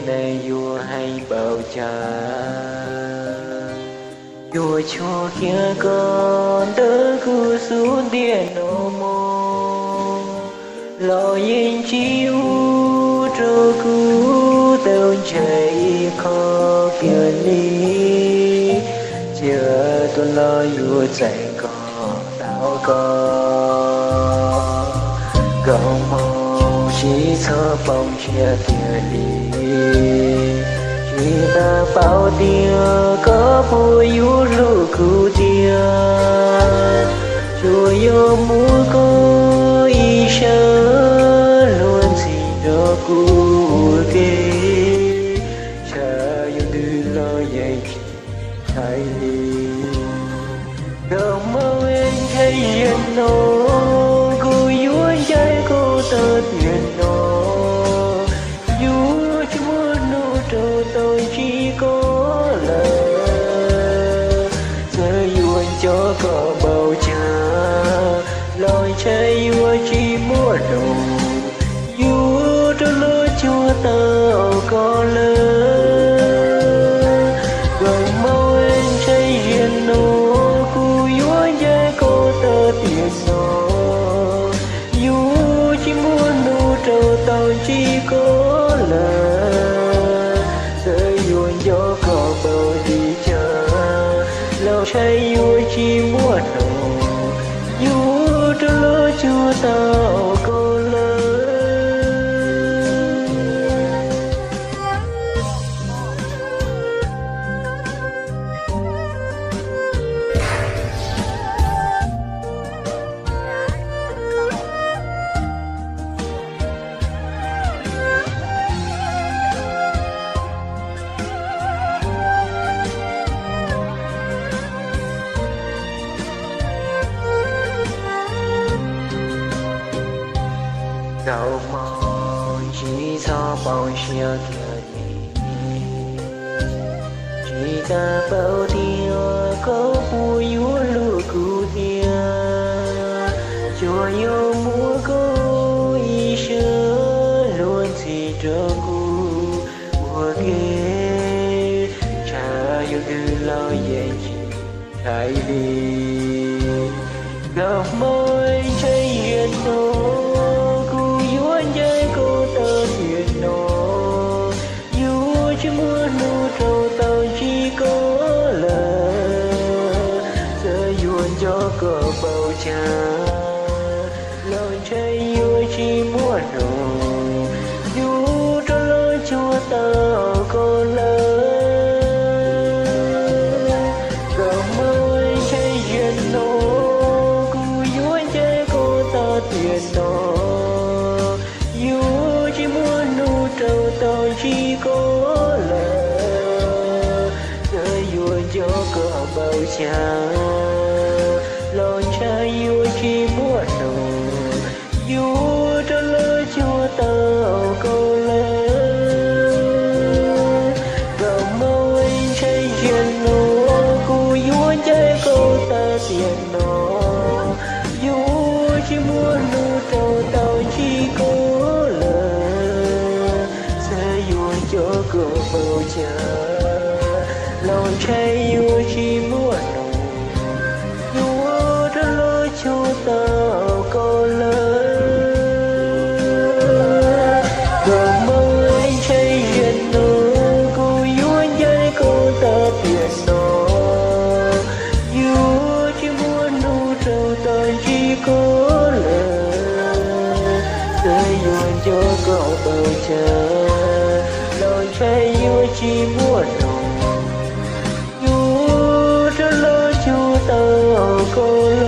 neeg yuav heev npaum cas. Yuav tshuaj khiav koj ntawm kuv xub ntiag no mog, los yeej tsis ua rau kuv tau ntshai ib qho kiag li. Cia tuaj los yuav txais koj tau koj, nkauj hmoob tsis txhob poob siab kiag li. Tsis tas paub tias koj puas yuav hlub kuv tiag, tsuas yog muab koj ib sab hlua ntxhi rau kuv ua ke, ntshe yuav twg los yeej tsis ntshai li. Nkauj hmoob, ntshai zaum no kuv yuav ncaim koj tag tiam no, yuav tsis muaj hnub rau tau ntsib koj lawm. Txawm yuav nco koj npaum cas los ntshe yuav tsis muaj hnub yuav rov los cuag tau koj lawm. Nkauj hmoob, ntshai zaum no kuv yuav ncaim koj tag tiam no, yuav tsis muaj hnub rau tau ntsib koj lawm. Txawm yuav nco koj npaum li cas los ntshe yuav tsis muaj hnub yuav rov los cuag tau koj lawm. Nkauj hmoob, tsis txhob poob siab kiag li. Tsis tas paub tias koj puas yuav hlub kuv tiag, tsuas yog muab koj ib sab hlua ntxhi rau kuv ua ke, ntshe yuav twg los yeej tsis ntshai li. Nkauj hmoob, ntshai zaum no kuv yuav ncaim koj tag tiam no, yuav tsis muaj hnub rau tau ntsib koj lawm. Txawm yuav nco koj npaum cas los ntshe yuav tsis muaj hnub yuav rov los cuag tau koj lawm. Nkauj hmoob, ntshai zaum no kuv yuav ncaim koj tag tiam no, yuav tsis muaj hnub rau tau ntsib koj lawm. Txawm yuav nco koj npaum cas los ntshe yuav tsis muaj hnub yuav rov los cuag tau koj lawm. Nkauj hmoob, ntshai zaum no kuv yuav ncaim koj tag tiam no, yuav tsis muaj hnub rau tau ntsib koj lawm. Txawm yuav nco koj npaum cas los ntshe yuav tsis muaj hnub yuav rov los cuag tau koj lawm. Nkauj hmoob, ntshai zaum no kuv yuav ncaim koj tag tiam no, yuav tsis muaj hnub rau tau ntsib koj lawm. Txawm yuav nco koj npaum cas los ntshe yuav tsis muaj hnub yuav rov los cuag tau koj lawm.